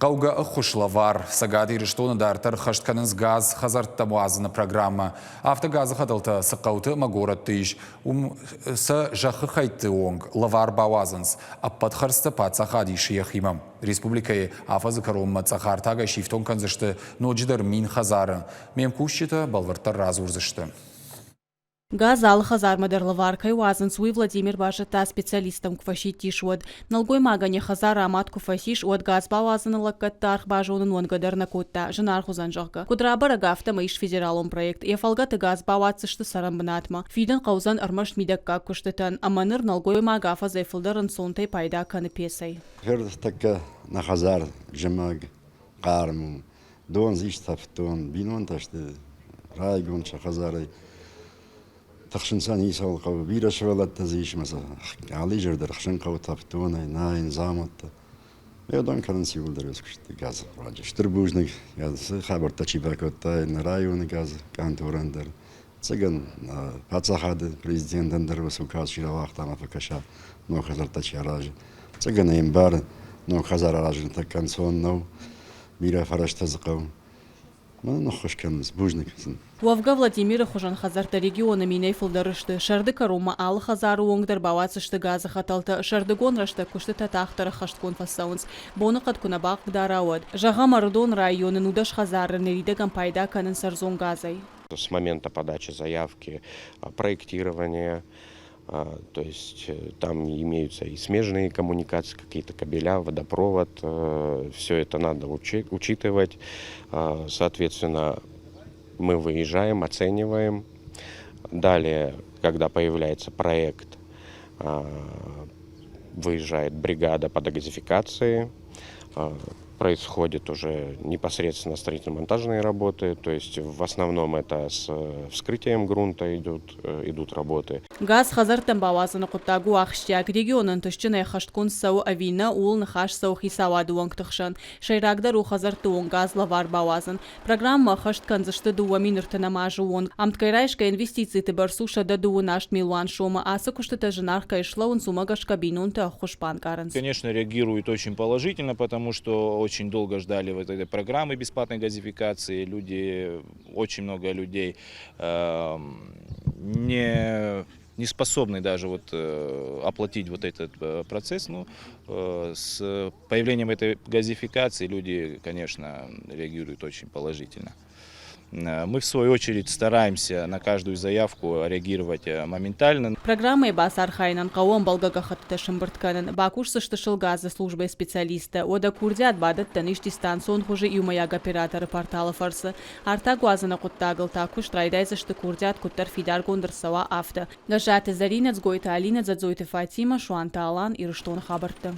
Хъӕугӕ ӕххуыс лӕвар. Цӕгат Ирыстоны дарддӕр хӕст кӕнынц газ хӕдзӕрттӕм уадзыны программӕ. Афтӕ газы хӕтӕлтӕ цы хъӕуты ӕмӕ горӕтты ис, уым сӕ зӕххы хӕйтты онг лӕвар бауадзынц. Ӕппӕт хӕрдзтӕ паддзахад исы йӕхимӕ. Республикӕйы афӕдзы кӕронмӕ цъӕх артагӕй сифтонг кӕндзысты ноджыдӕр 1000 хӕдзары. Ме мкусджытӕ бӕлвырддӕр радзурдзысты. Газ алы хӕдзармӕ дӕр лӕвар кӕй уадзынц, уый Владимир базыдта, специалисттӕм куы фӕсидтис, уӕд. Нӕлгоймагӕн йӕ хӕдзар амад куы фӕцис, уӕд газ бауадзыны лӕггӕдты аргъ базонын уӕнгӕ дӕр нӕ кодта, зынаргъ уыдзӕн, зӕгъгӕ. Куыд рабӕрӕг, афтӕмӕй ис федералон проект, йӕ фӕлгӕты газ бауадздзысты цӕрӕн бынатмӕ. Фидын хъӕудзӕн ӕрмӕст мидӕггаг куыстытӕн, ӕмӕ ныр нӕлгоймаг афӕдзӕй фылдӕр ӕнцонтӕй пайда кӕны пецӕй. Ныртӕккӕ нӕ хӕдзар зымӕг хъарм у, Дон дзы истӕфтон, бинонтӕ сты райгонд сӕ хӕдзарӕй. Тыхсын сӕ ницӕуыл хъӕуы. Бирӕ сывӕллӕттӕ дзы ис ӕмӕ сӕ алы изӕр дӕр хсын хъӕуы тӕфтонӕй, найын, дзаумӕттӕ. Уыдон кӕнынц иууылдӕр уыцы куыстыты газы руаджы. Стыр бузныг, цы хабӕрттӕ чи бакодта нӕ районы газы къанторӕн дӕр. Ӕцӕгӕн паддзахады президентӕн дӕр уыцы указ чи рауагъта ӕмӕ фӕкӕса, ног хӕдзӕрттӕ чи аразы. Ӕцӕгӕн ӕй ӕмбары, ног хӕдзар аразын тӕккӕ ӕнцон нӕу. Бирӕ фӕрӕзтӕ дзы хъӕуы. Мӕнӕн ныххуыс кӕнынц, бузныг сын. Уӕвгӕ Владимиры хуызӕн хӕдзӕрттӕ регионы минӕй фылдӕр сты. Сӕрды кӕронмӕ алы хӕдзары онг дӕр бауадздзысты газы хӕтӕлтӕ. Сӕрдыгон рӕстӕг куыстытӕ тагъддӕр ӕххӕстгонд фӕцӕуынц, боныхъӕд куы нӕ бахъыгдара, уӕд. Зӕгъӕм, Ӕрыдон районы 19 хӕдзары ныридӕгӕн пайда кӕнынц ӕрдзон газӕй. С момента подачи заявки, проектирования, то есть там имеются и смежные коммуникации, какие-то кабеля, водопровод. Все это надо учитывать. Соответственно, мы выезжаем, оцениваем. Далее, когда появляется проект, выезжает бригада по догазификации, происходит уже непосредственно строительно-монтажные работы, то есть в основном это с вскрытием грунта идут работы. Газ хӕдзӕрттӕм бауадзыны хъуыддаг у ахсджиаг. Регионы ӕнтыстджынӕй хӕстгонд цӕуы ӕви нӕ, ууыл ныхас цӕуы хицауады уӕнгты хсӕн. Сӕйрагдӕр у хӕдзӕртты онг газ лӕвар бауадзын. Программӕ ӕххӕст кӕндзысты 2030 азы онг. Ӕмткӕй райсгӕ инвестициты бӕрц у 128 милуан сомы. Ацы куыстытӕ зынаргъ кӕй слӕууынц, уымӕ гӕсгӕ бинонтӕ ӕххуыс банкъарынц. Конечно, реагируют очень положительно, потому что очень долго ждали вот этой программы бесплатной газификации. Люди, очень много людей не способны даже вот оплатить вот этот процесс. Ну, с появлением этой газификации люди, конечно, реагируют очень положительно. Мы, в свою очередь, стараемся на каждую заявку реагировать моментально. Программӕйы бацархайынӕн хъӕуы ӕмбӕлгӕ гӕххӕттытӕ сӕмбырд кӕнын. Бакусдзысты сыл газы службӕйы специалисттӕ. Уӕдӕ курдиат бадӕттӕн ис дистанцион хуызы иумӕйаг операторы порталы фӕрцы. Артаг уадзыны хъуыддагыл та куыст райдайдзысты курдиат куыддӕр фидаргонд ӕрцӕуа, афтӕ. Гӕззаты Зӕринӕ, Дзгойты Алинӕ, Дзӕдзойты Фатимӕ, Суанты Алан, Ирыстоны хабӕрттӕ.